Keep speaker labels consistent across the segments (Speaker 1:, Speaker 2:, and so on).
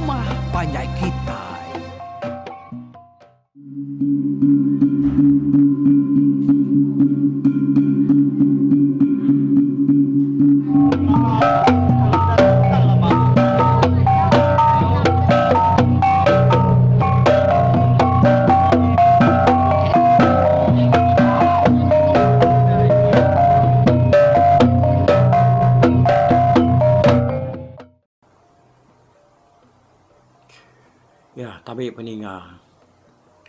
Speaker 1: rumah panjai kitai.
Speaker 2: Ya tabi peninga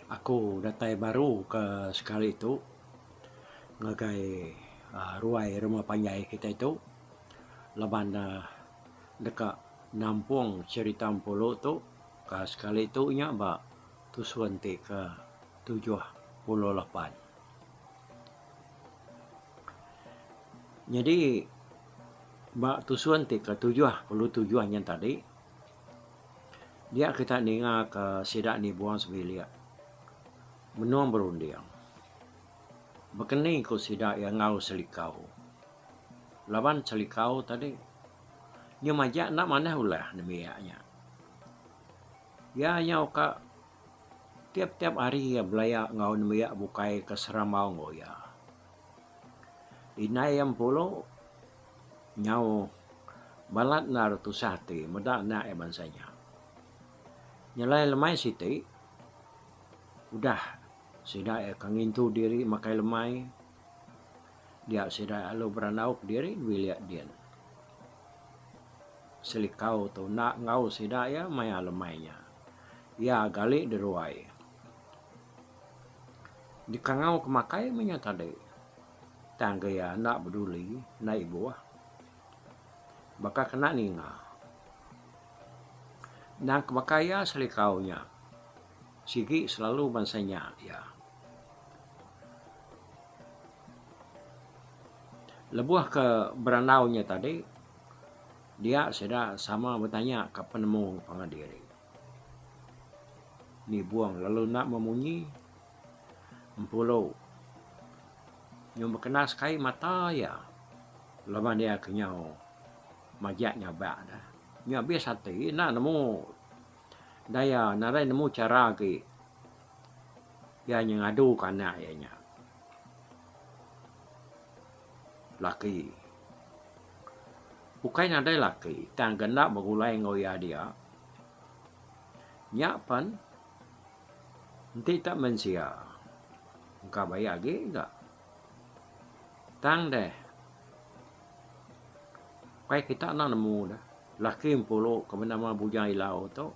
Speaker 2: aku datai baru ke sekali tu ngagai uhh ruai rumah panjai kitai tu laban ne deka nampung cherita empulu tu ka sekali tu nya ba tusun ti ke 78. Nyadi ba tusun ti ke 77 nyen tadi dia kita ninga ka sida nibung sebilik benung berunding baka ni ku sida iya enggau selikau. Laban selikau tadi nyau majak enda manah ulah nembiak nya. Iya nyau ka tiap-tiap hari iya belaya enggau nembiak bukai ke serambau enggau iya. Indai iya empulu nyau balat endar tusah ati meda anak iya bansa nya. Nyelai lemai siti udah sida iya ke ngintu diri makai lemai dia sida lalu berandau kediri bilik din. Selikau tu enda enggau sida iya maya lemai nya. Iya gali deruai. Dikangau ke makai meh nya tadi. Tang ke iya enda beduli, enda ibuh. Baka kena ninga. Endang ke baka iya selikau nya. Sigi selalu bansa nya iya. Lebuh ke berandau nya tadi, dia sida sama betanya ka penemu pangan diri. Nibung lalu enda memunyi empulu nyau bekena sekai mata iya laban iya ke nyau majak nyabak ne. Nyau abis ati enda nemu daya nadai nemu chara agi iya ngadu ka anak iya nya. Laki. Ukai nadai laki tang ke enda begulai enggau iya dia. Nya pen enti tak mensia engka baik agi ga. Tang deh ukai kita enda nemu deh laki empulu ke benama Bujang Ilau tu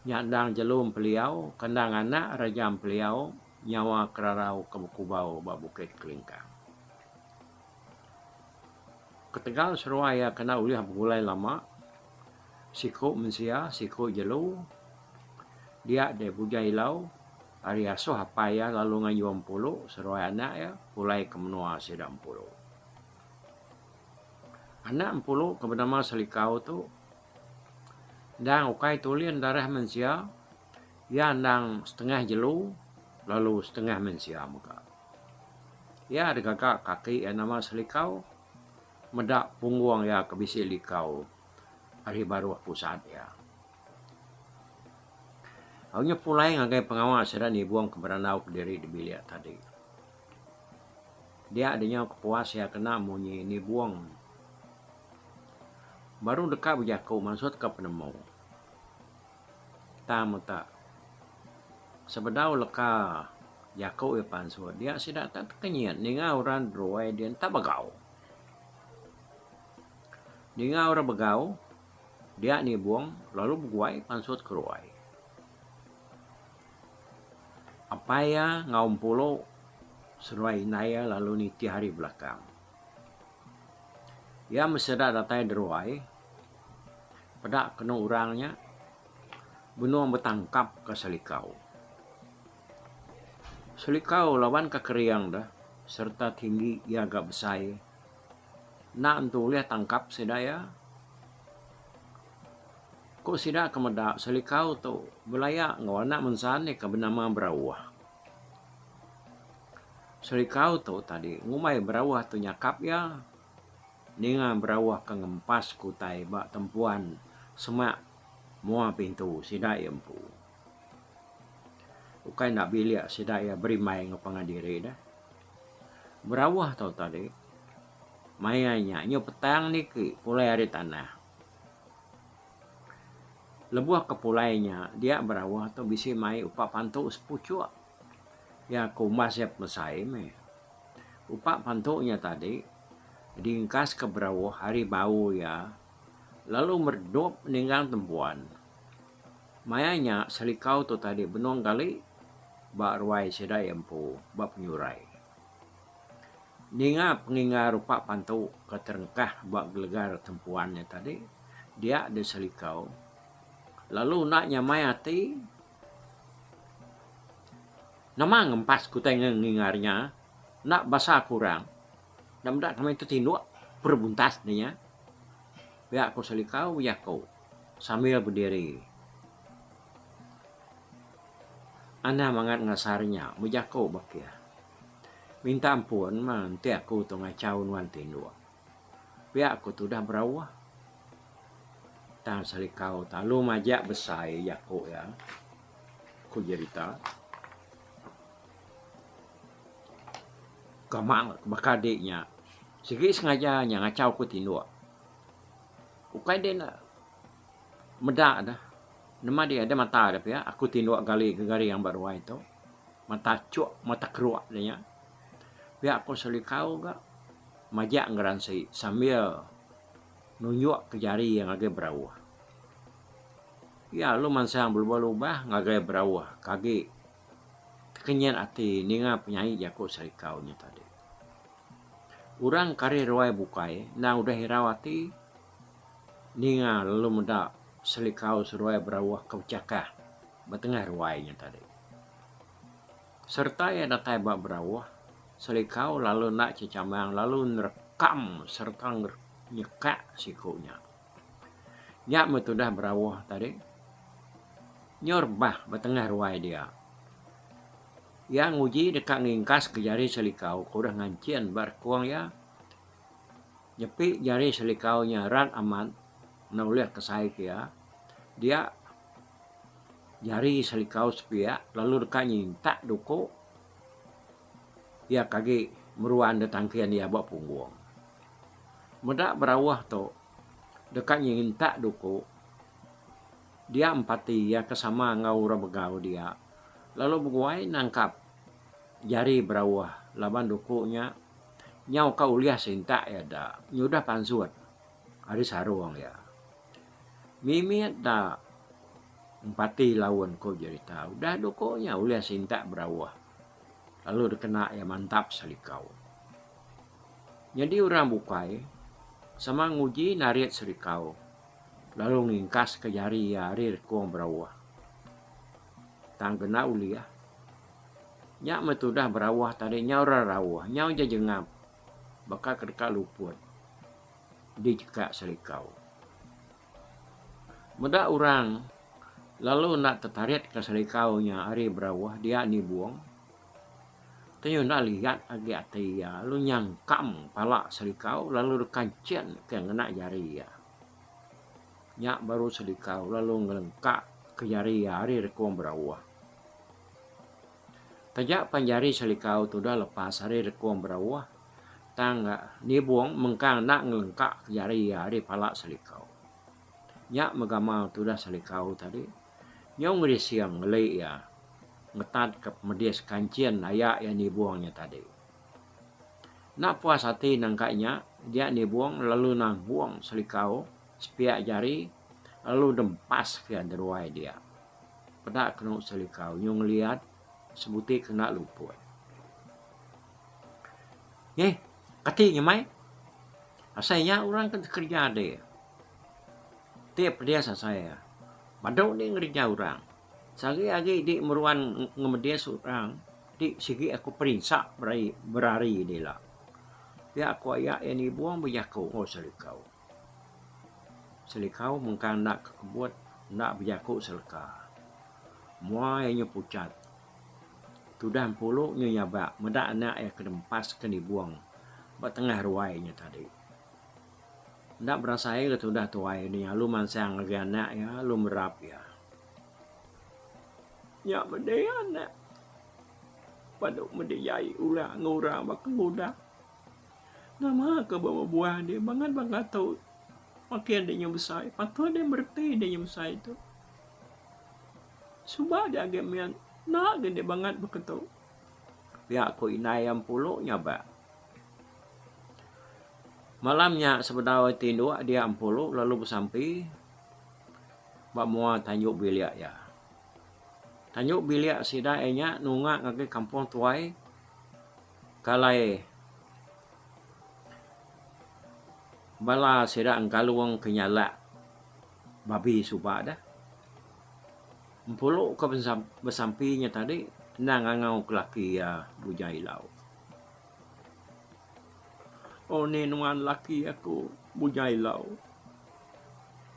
Speaker 2: nya endang jelu empeliau ke endang anak raja empeliau. Nyawa kerarau ke bekubau ba Bukit Kelingkang. Ketegal seruai iya kena ulih begulai lama, siku mensia siku jelu, dia deh Bujang Ilau ari asuh apai iya lalu ngayung Empulu seruai anak iya pulai ke menua sida Empulu. Anak Empulu ke benama Selikau tu endang ukai tulin darah mensia. Iya endang setengah jelu lalu setengah mensia mega. Iya digaga kaki iya nama selikau meda punggung iya ke bisi likau ari baruh pusat iya. Au nya pulai ngagai pengawa sida nibung ke berandau kediri di bilik tadi. Dia dinyau kepuas iya kena munyi nibung baru deka bejaku mansutka penemu. Tang meta. Sebedau leka jaku iya pansut dia sida tak tekenyit ninga orang beruai dia enta begau. Ninga orang begau dia nibung lalu beguai pansut ke ruai. Apai iya enggau empulu seduai indai iya lalu nitih ari belakang. Iya meseda datai deruai. Peda kenu orang nya benung betangkap ka selikau. Selikau laban ka kering deh sereta tinggi iya ga besai enda entu ulih tangkap sida iya. Ku sida ke meda selikau tu belaya enggau anak mensan iya ke benama Berauh. Selikau tu tadi ngumbai Berauh tu nyakap iya. Ninga berauh ke ngempas ke utai ba tempuan semak Mua pintu sida iya empu. Ukai enda bilik sida iya berimbai enggau pangan diri deh. Berauh tau tadi, maya nya nyu petang niki pulai ari tanah. Lebuh ke pulai nya dia berauh tu bisi mai upa pantu sepuchuk. Iya ke umbas iya pemesai meh. Upa pantu nya tadi diengkas ke berauh ari bau iya lalu meredup ninggang tempuan. Maya nya Selikau tu tadi benung gali ba ruai sida iya empu ba penyurai. Ninga penginggar upa pantu ke terengkah ba gelegar tempuan nya tadi dia deh Selikau lalu enda nyamai ati nama ngempas ke utai ngingar nya enda basa kurang. Enda meda kami tu tinduk perebuntas ne nya. Pia ku Selikau bejaku sambil bediri. Anang bangat ngasar nya bejaku bakih. Minta ampun mah enti aku tu ngachau nuan tinduk. Pia ku tudah berauh. Tang Selikau lalu majak besai jaku iya, ku jerita. Gamal baka dik nya sigi sengaja nya ngachau ku tinduk. Ukai dik ne meda ne nema dik ada mata ne pia aku tinduk gali gegaring ba ruai tu. Mata chuk mata keruk ne nya. Pia ku Selikau ga majak ngeransi sambil nunjuk ke jari iya ngagai Berauh. Iya lalu mansang belubah-lubah ngagai Berauh ke agi. Tekenyit ati ninga penyai jaku Serikau nya tadi. Orang ke ari ruai bukai endang udah irau ati ninga lalu meda Selikau seduai berauh ke bechakah ba tengah ruai nya tadi. Sereta iya datai ba berauh, Selikau lalu enda chechamang lalu nerekam sereta nyekak siku nya. Nya meh tudah berauh tadi. Nyu rebah ba tengah ruai dia. Iya nguji deka ngingkaska jari Selikau ke udah nganchin ba rekung iya. Nyepi jari Selikau nya rat amat enda ulih kesai ke iya. Dia jari Selikau sepiak lalu deka nyintak duku iya ke agi meruan da tangkin iya ba punggung. Meda berauh tu deka nyintak duku. Dia empati iya ke sama enggau orang begau dia lalu beguai nangkap jari berauh laban duku nya nyau ka ulih sintak iya da nyudah pansut ari sarung iya. Mimit da empati laun ku jerita udah duku nya ulih sintak berauh lalu dikena iya mantap selikau. Nyadi orang bukai sama nguji narit selikau. Lalu ngingkaska jari iya ari rekung berauh. Tang kena ulih. Nya meh tudah berauh tadi nyau rerauh, nyau jejengap baka ke deka luput dicheka selikau. Meda orang lalu enda tetaritka selikau nya ari berauh dia nibung. Tayu enda liat agi ati iya lalu nyangkam pala Selikau lalu deka enchin ke ngena jari iya. Nya baru Selikau lalu ngelengka ke jari iya ari rekung Berauh. Taja pan jari Selikau tu udah lepas ari rekung Berauh tang Nibong mengkang enda ngelengka ke jari iya ari pala Selikau. Nya mega gamal tudah Selikau tadi nyau ngerising ngeli iya. Ngetatka pemedis kanchin aya iya nibung nya tadi. Enda puas ati nangka nya, dia nibung lalu nanggung selikau sepiak jari lalu dempas ke deruai dia. Peda kenu selikau nyu ngeliat sebuti kena luput. Nyeh, kati nyemai? Asai nya orang ke kereja deh. Ti pedis asai iya. Badu deh ngereja orang. Sehari agi di meruan ngemedis orang ti sigi aku perinsa berari dila. Pia ku aya iya nibung bejaku enggau Selikau. Selikau mengkang enda kekebut enda bejaku seleka. Mua iya nyu puchat. Tudah empulu nyu nyabak meda anak iya ke dempas ke nibung ba tengah ruai nya tadi. Enda berasai ga tudah tuai nya lalu mansang ngagai anak iya lalu merap iya. Nya meda anak padu meda jai ulah enggau orang baka ngudah. Nama ke bebuah deh bangat baka tu makin deh nyau besai patut deh mereti deh nyau besai tu. Suba deh agi mit enda ga deh bangat baka tu. Pia ku indai iya empulu nyabak. Malam nya sebedau iya tinduk dia empulu lalu besampi ba mua tanju bilik iya. Tanju bilik sida iya nya nunga ngagai kampung tuai ke alai bala sida engkalung ke nyalak babi suba deh. Empulu ke besampi nya tadi endang ngangau ke laki iya Bujang Ilau. Oh ni nuan laki aku Bujang Ilau.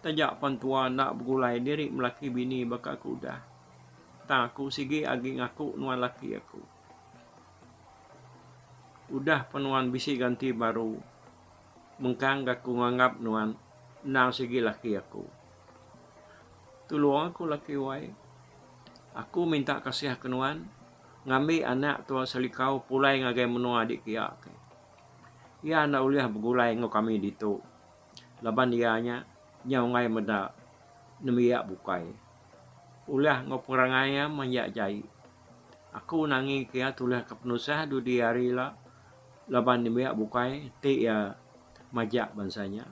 Speaker 2: Taja pan tua enda begulai diri melaki bini baka aku udah. Tang aku sigi agi ngaku nuan laki aku. Udah pan nuan bisi ganti baru mengkang ga aku nganggap nuan endang sigi laki aku. Tulung aku laki wai. Aku minta kasih ke nuan ngambi anak tua Selikau pulai ngagai menua di kia ke. Iya enda ulih begulai enggau kami ditu laban iya nya nyau enggai meda nembiak bukai. Ulah enggau perangai iya manja jai. Aku nangi ke iya tulih ke penusah dudi hari ila laban nembiak bukai ti iya majak bansa nya.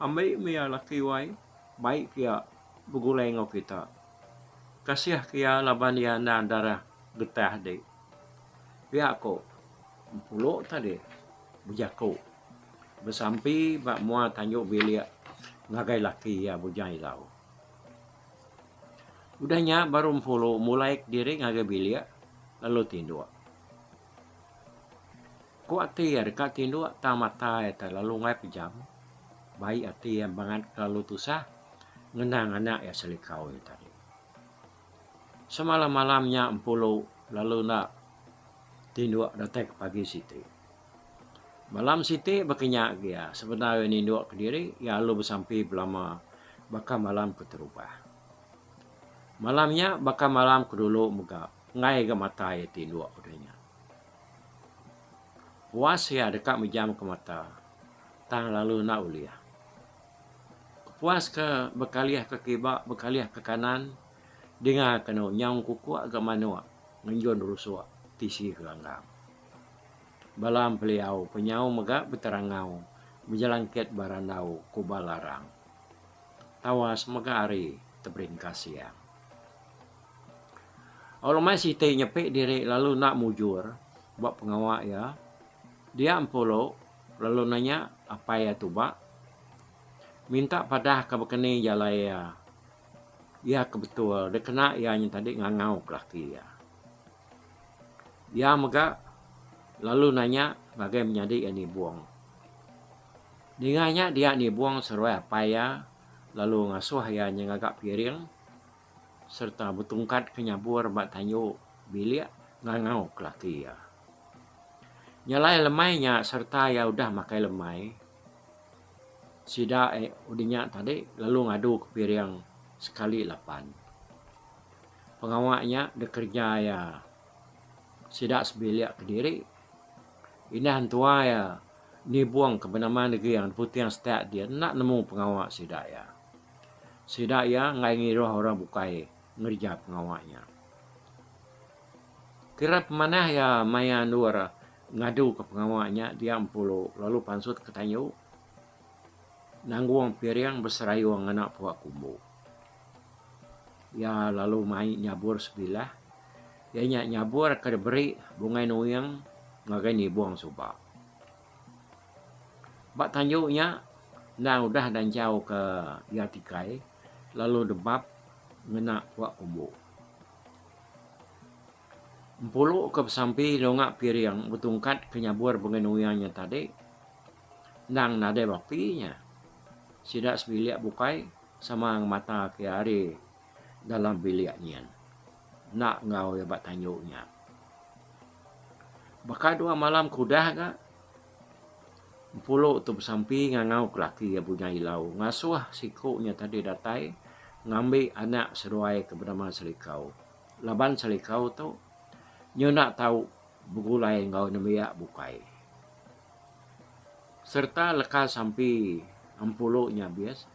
Speaker 2: Ambi meh iya laki wai baik ke iya begulai enggau kita. Kasih ke iya laban iya endang darah getah dik. Pia ko Empulu tadi bejaku besampi ba mua tanju bilik ngagai laki iya Bujang Ilau. Udah nya baru Empulu mulai kediri ngagai bilik lalu tinduk. Ku ati iya deka tinduk tang mata iya te lalu enggai pejam. Bai ati iya bangat kelalu tusah ngenang anak iya selikau iya tadi. Semalam-malam nya Empulu lalu enda tinduk datai ke pagi siti. Malam siti baka nya agi iya sebedau iya ninduk kediri iya lalu besampi belama baka malam keterubah. Malam nya baka malam ke dulu mega enggai ga mata iya tinduk udah nya. Puas iya deka mejamka mata tang lalu enda ulih. Kepuas ke bekalih ke kiba bekalih ke kanan dinga ke anu nyau kukuk ga manuk ngenjun rusuk tisi gelanggang. Bala empeliau penyau mega beterangau bejelangkit ba randau kuba larang. Tawas mega hari teberingkas siang. Au lemai siti nyepi diri lalu enda mujur ba pengawa iya, dia Empulu lalu nanya apai iya tuba minta padah ka bekeni jalai iya, iya ke betul dikena iya nyadi ngangau ke laki iya. Iya mega lalu nanya ngagai menyadi iya Nibong. Ninga nya dia Nibong seruai apai iya lalu ngasuh iya nyengaga piring. Sereta betungkat ke nyabur ba tanju bilik ngangau ke laki iya. Nyelai lemai nya sereta iya udah makai lemai, sida udah nya tadi lalu ngadu ke piring sekali lapan. Pengawa nya dikereja iya sida sebilik kediri. Indah entua iya nibung ke benama Neging Puting Setak dia enda nemu pengawa sida iya. Sida iya enggai ngiruh orang bukai ngereja pengawa nya. Kira pemanah iya maya endur ngaduka pengawa nya dia Empulu lalu pansut ke tanju nanggung piring beserayung ngena pua kumbu. Iya lalu mai nyabur sebilah iya nya nyabur ke diberi Bungai Nuing ngagai Nibong suba. Ba tanju nya endang udah danjau ke iya tikai lalu debap ngena pua kumbu. Empulu ke besampi nunga piring betungkat ke nyabur bengai nuyang nya tadi endang nadai bapi nya. Sida sebilik bukai sama ngemata ke ari dalam bilik nyin enda enggau iya ba tanju nya. Baka dua malam ke udah ga. Empulu tu besampi ngangau ke laki iya Bujang Ilau ngasuh siku nya tadi datai ngambi anak seduai ke benama Selikau. Laban Selikau tu nyu enda tau begulai enggau nembiak bukai. Sereta leka sampi Empulu nya abis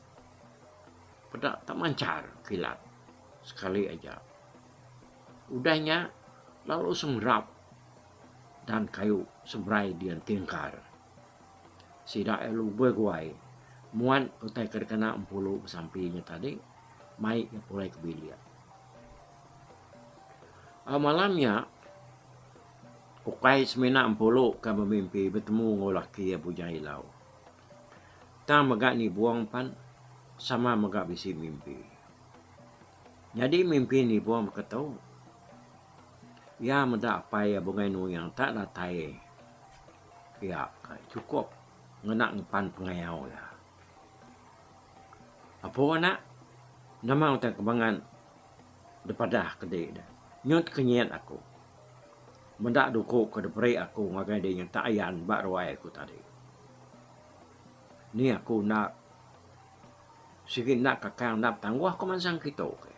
Speaker 2: peda tak manchar kilat sekali aja. Udah nya lalu semerap dan kayu seberai dian tingkar. Sida lalu beguai muat utai ke dikena Empulu besampi nya tadi mai iya pulai ke bilik. Malam nya ukai semina Empulu ke bemimpi betemu enggau laki iya Bujang Ilau. Tang mega Nibong pan sama mega bisi mimpi. Nyadi mimpi Nibong baka tu iya meda apai iya Bungai Nuing tak datai pia ka chukup ngena ngepan pengayau iya. Apu anak nama utai ke bangat dipadah ke di deh nyut ke nyit aku meda duku ke diberi aku ngagai di nyata ayan ba ruai aku tadi. Ni aku enda sigi enda kakang enda betangguh ku mansang kitu ke.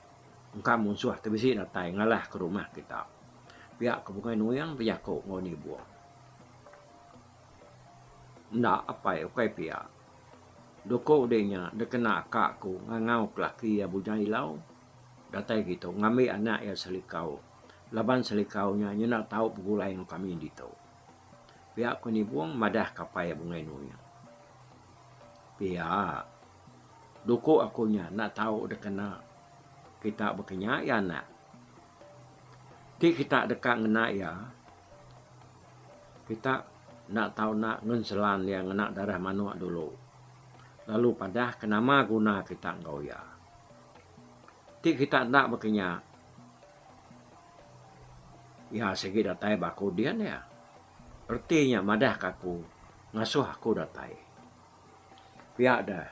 Speaker 2: Engka munsuh ti bisi datai ngalah ke rumah kita. Pia ke Bungai Nuing bejaku enggau Nibong. Enda apai ukai pia. Duku di nya dikena aka ku ngangau ke laki iya Bujang Ilau datai kitu ngambi anak iya Selikau laban Selikau nya nyenda tau begulai enggau kami ditu. Pia ku Nibong madah ke apai iya Bungai Nuing. Pia. Duku aku nya enda tau dikena kita baka nya iya anak. Ti kita deka ngena iya, kita enda tau enda ngenselan iya ngena darah manok dulu lalu padah ke nama guna kita enggau iya. Ti kita enda baka nya, iya sigi datai ba aku din iya. Reti nya madah ka aku ngasuh aku datai. Pia deh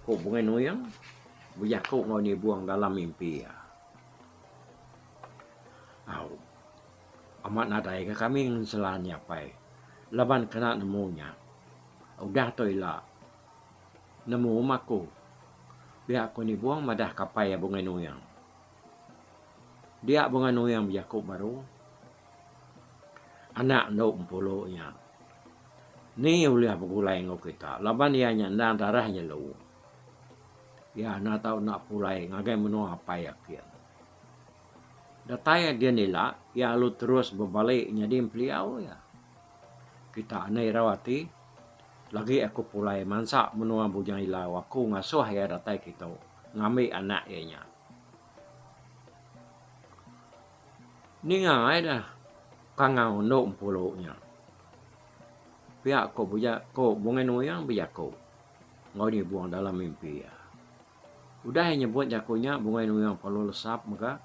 Speaker 2: ku Bungai Nuing bejaku enggau Nibong dalam mimpi iya. Au amat nadai ga kami ngenselan nya apai laban kena nemu nya. Udah tu ila nemu meh aku. Pia ku Nibong madah ka apai iya Bungai Nuing. Dia Bungai Nuing bejaku baru, Anak endu Empulu nya ni ulih begulai enggau kita laban iya nya endang darah nyelu. Iya enda tau enda pulai ngagai menua apai akin. Datai din ila, iya lalu terus bebali nyadi empeliau iya. Kita enda irau ati, lagi aku pulai mansa menua Bujang Ilau aku ngasuh iya datai kitu ngambi anak iya nya. Ninga ai dah kangau endu empulu nya. Pia ko buja ko Bungai Nuyang bejaku enggau Nibong dalam mimpi iya. Udah iya nyebut jaku nya Bungai Nuyang perlu lesap mega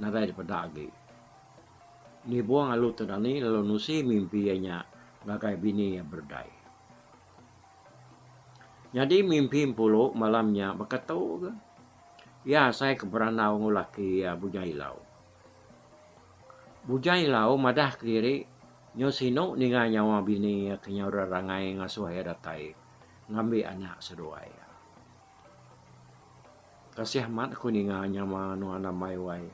Speaker 2: nadai dipeda agi. Nibong alu tedani lalu nusi mimpi iya nya ngagai bini iya Berdai. Nyadi mimpi empulu malam nya baka tu ga. Iya asai ke berandau enggau laki iya Bujang Ilau. Bujang Ilau madah kediri nyau sinu ninga nyawa bini iya ke nyau rerangai ngasuh iya datai ngambi anak seduai iya. Kasih amat aku ninga nyawa nuan ambai wai.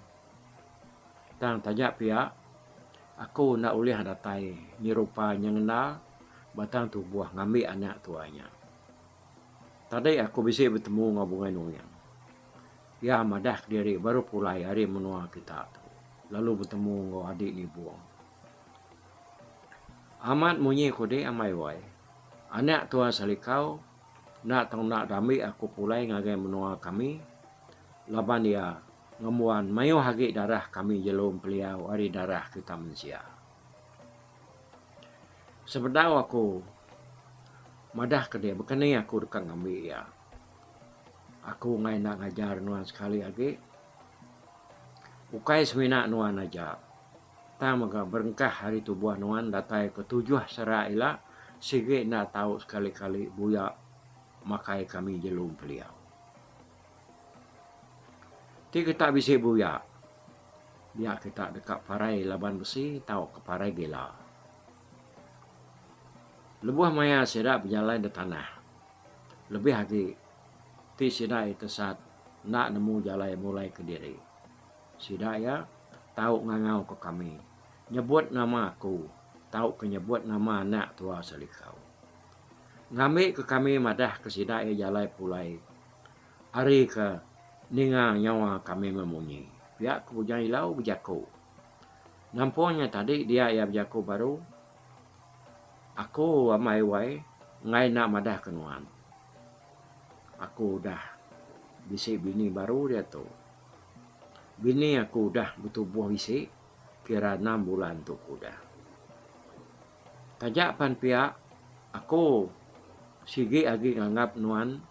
Speaker 2: Tang taja pia, aku enda ulih datai nyerupa nyengenda batang tubuh ngambi anak tuai nya. Tadi aku bisi betemu enggau Bungai Nuing. Iya madah kediri baru pulai ari menua kita tu lalu betemu enggau adi Nibong. Amat munyi ku di ambai wai. Anak tua Salikau enda tau enda dambi aku pulai ngagai menua kami laban iya ngembuan mayuh agi darah kami jelu empeliau ari darah kita mensia. Sebedau aku madah ke dia baka ni aku deka ngambi iya. Aku enggai enda ngajar nuan sekali agi. Ukai semina nuan aja tang mega berengkah ari tubuh nuan datai ke tujuh serak ila sigi enda tau sekali-kali buya makai kami jelu empeliau. Ti kita bisi buya, dia kita deka parai laban besi tauka parai gila. Lebuh maya sida bejalai da tanah, lebih agi ti sida iya tesat enda nemu jalai mulai kediri. Sida iya tau ngangau ke kami, nyebut nama aku tauka nyebut nama anak tua Selikau. Ngambi ke kami madah ke sida iya jalai pulai ari ke ninga nyawa kami memunyi, pia ku Bujang Ilau bejaku. Nampung nya tadi dia iya bejaku baru, Aku amai wai enggai enda madah ke nuan. Aku udah bisi bini baru diatu. Bini aku udah betubuh bisi kira enam bulan tu ke udah. Taja pan pia aku sigi agi nganggap nuan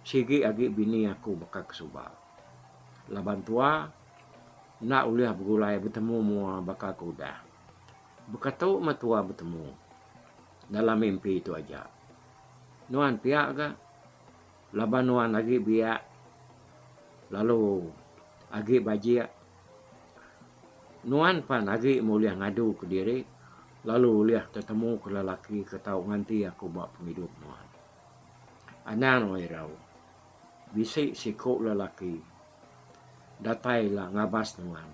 Speaker 2: sigi agi bini aku baka ke suba. Laban tua enda ulih begulai betemu mua baka ke udah. Baka tu meh tua betemu dalam mimpi tu aja. Nuan pia ga laban nuan agi biak lalu agi bajik. Nuan pan agi meh ulih ngadu kediri lalu ulih tetemu ke lelaki ke tau nganti aku ba pengidup nuan. Anang nuan irau. Bisi siku lelaki datai ila ngabas nuan.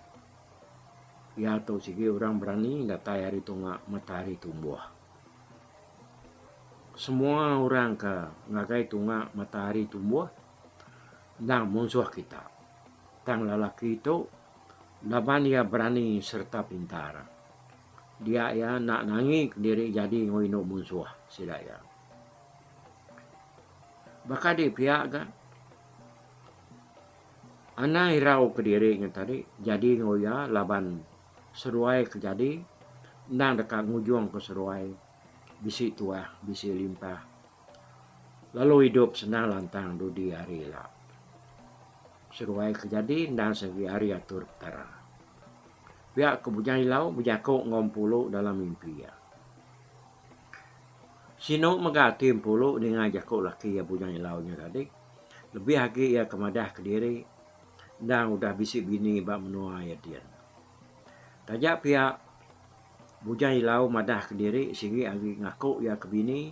Speaker 2: Iya tu sigi orang berani datai ari tunga matahari tumbuh. Semua orang ke ngagai tunga matahari tumbuh endang munsuh kita. Tang lelaki tu laban iya berani sereta pintar. Dia iya enda nangi kediri jadi enggau indu munsuh sida iya. Baka di pia ga. Anang irau kediri nya tadi jadi enggau iya laban seduai ke jadi endang deka ngujungka seduai bisi tuah bisi limpah lalu idup senang lantang dudi hari ila. Seduai ke jadi endang segi hari atur Petara. Pia ke Bujang Ilau bejaku enggau Empulu dalam mimpi iya. Sinu mega ati Empulu ninga jaku laki iya Bujang Ilau nya tadi. Lebih agi iya ke madah kediri endang udah bisi bini ba menua iya din. Taja pia, Bujang Ilau madah kediri sigi agi ngaku iya ke bini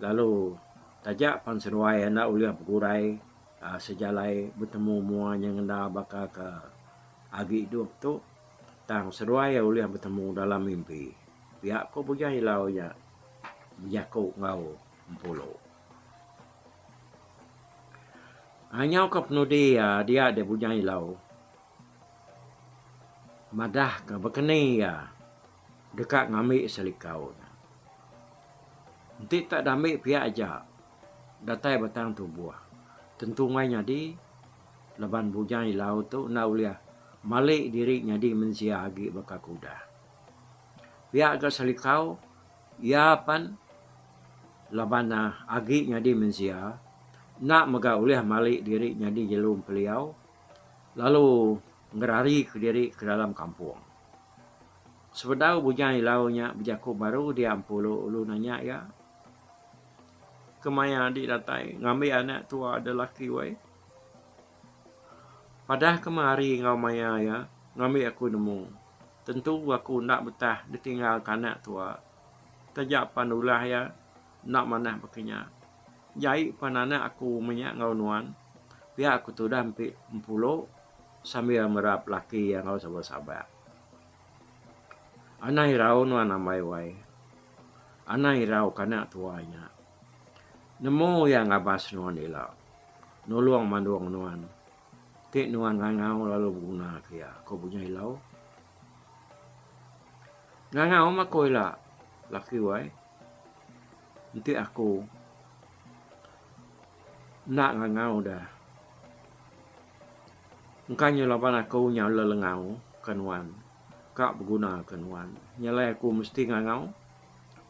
Speaker 2: lalu taja pan seduai enda ulih begurai aaa sejalai betemu mua nyengenda baka ke agi idup tu tang seduai iya ulih betemu dalam mimpi. Pia ku Bujang Ilau nya bejaku enggau Empulu. Anyau ke penudi iya dia deh Bujang Ilau madah ke bekeni iya deka ngambi selikau nya. Enti tak diambi pia aja datai batang tubuh tentu enggai nyadi laban Bujang Ilau tu enda ulih mali diri nyadi mensia agi baka ke udah. Pia ga selikau Iya pan laban agi nyadi mensia enda mega ulih mali diri nyadi jelu empeliau lalu ngerarika diri ke dalam kampung. Sebedau Bujang Ilau nya bejaku baru dia Empulu ulu nanya iya, Kemaya adi datai ngambi anak tua da laki weh? Padah ke meh hari enggau maya iya ngambi aku nemu. Tentu aku enda betah ditinggalka anak tua. Taja pan ulah iya enda manah baka nya. Jai pan anak aku meh nya enggau nuan. Pia ku tudah empi Empulu sambil merap laki iya enggau sabak-sabak. Anang irau nuan ambai wai. Anang irau ke anak tua nya. Nemu iya ngabas nuan ila. Nulung mandung nuan. Ti nuan ngangau lalu beguna ke iya, ku Bunyai Lau. Ngangau meh aku ila, laki wai. Enti aku enda ngangau deh. Engka nyu laban aku nyau lelengau ke nuan, ka beguna ke nuan. Nya alai aku mesti ngangau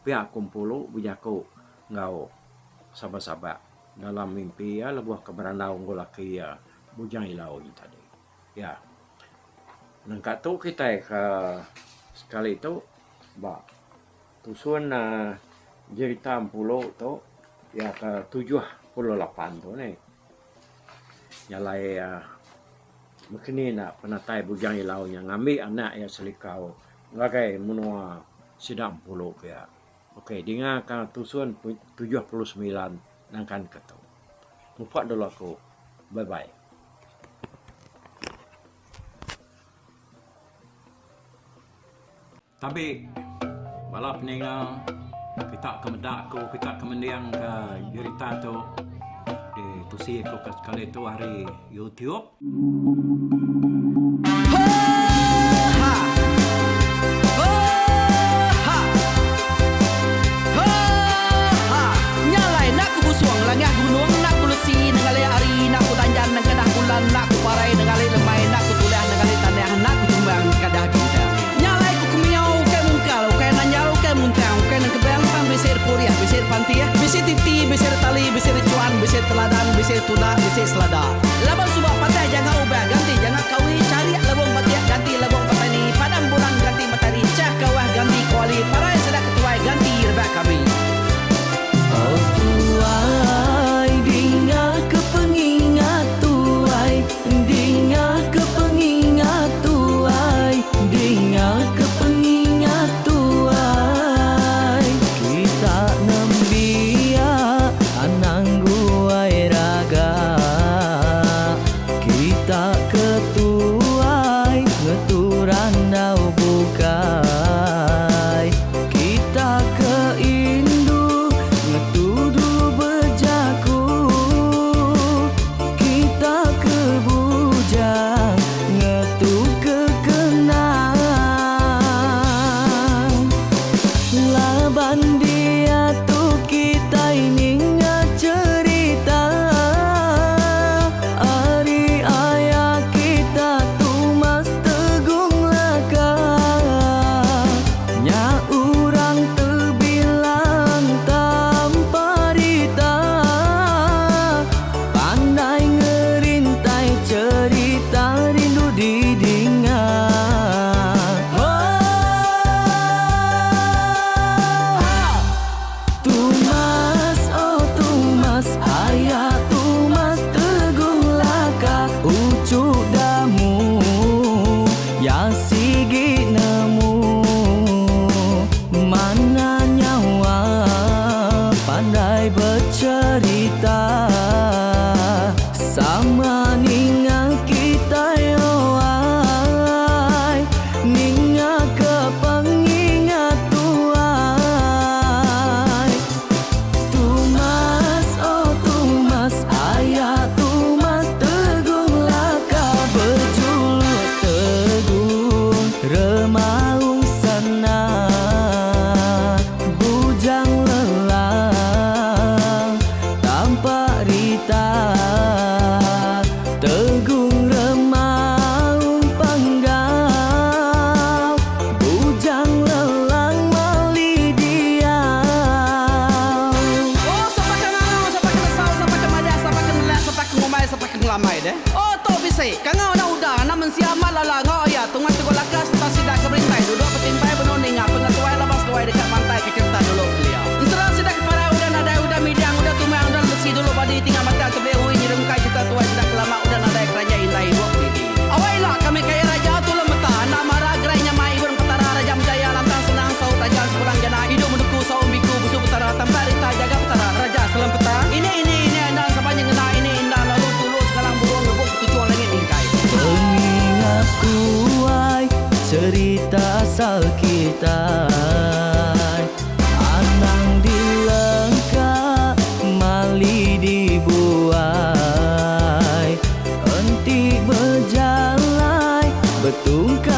Speaker 2: pia aku empulu bejaku enggau sabak-sabak. Dalam mimpi iya lebuh ke berandau enggau laki iya Bujang Ilau nya tadi. Iya. Nengka tu kitai ke sekali tu ba tusun uhh jerita Empulu tu iya ke 78 tu nih. Nya alai uhh mekeni enda penatai Bujang Ilau nya ngambi anak iya Selikau ngagai menua sida Empulu pia. Ok dinga ka tusun 79 nangkan ke tu. Mupok dulu aku. Bye bye. Tabi bala peninga kita ke meda aku kita ke mending ke jerita tu di tusi aku ke sekali tu ari YouTube.
Speaker 1: Nya alai ku kemiau ukai mungkal, ukai nanjal, ukai muntang, ukai nengkebang tang bisi repurih, bisi repantih, bisi titi, bisi retali, bisi rechuan, bisi teladan, bisi tunda, bisi selada. Laban suba patah janga ubah ganti janga kawi, charik lebung batik ganti lebung petani, padam bulan ganti matari, chah kawah ganti kuali, parai sida ketuai ganti rebak kami.
Speaker 3: Oh tuai dinga ke pengingat tuai Dinga ke pengingat tuai Dinga ke pengingat tuai Kita nembiak anang guai raga Kita ke tuai ngetu randau bukai Kita ke indu ngetu dulu bejaku Kita ke bujang ngetu ke kenang Laban diatu kitai ninga cherita Ari aya kita Tumas Tegung Laka Nya urang tebilang tanpa rita Pandai ngerintai cherita rindu didinga Tumas oh Tumas aya Tumas Teguh Laka uchu Damu ya sigi nemu Mana nyawa pandai becherita Sama ninga kitai owai Ninga ke pengingat tuai Tumas oh Tumas aya Tumas Teguh Laka bejuluk Teguh Remaung Sana Bujang Lelang Tampak Rita Tegung Remaung Panggau Bujang Lelang Mali Diau.
Speaker 1: Oh sapa ke ngangau sapa ke nesau sapa ke madah sapa ke nelak sapa ke ngumbai sapa ke ngelamai deh. Oh tu bisi kangau enda udah anak mensia amat lala enggau iya Tungas Teguh Laka sereta sida ke berintai duduk betimpai benung ninga pengetuai laban seduai deka mantai ke cherita dulu kelia. Ensera sida ke parai udah nadai udah midang udah tumang udah lesi dulu badi tinggal batang tebeli ui nyerungkai cherita tuai sida ke lama udah nadai keranjai indai ibuk didi. Awai ila kami kaya raja tulung meta enda mara gerai nyamai ibun petara raja menjaya lantang senang saut raja sepulang jana idup menuku saum biku busu petara tampak rita jaga petara raja selam peta ini ini ini enda sapa nyengena ini inda lalu tulu sekalang burung ngebuk ketuchung langit mingkai.
Speaker 3: Pengingat tuai cerita asal kitai Anang dilengka mali dibuai Enti bejalai betungkat.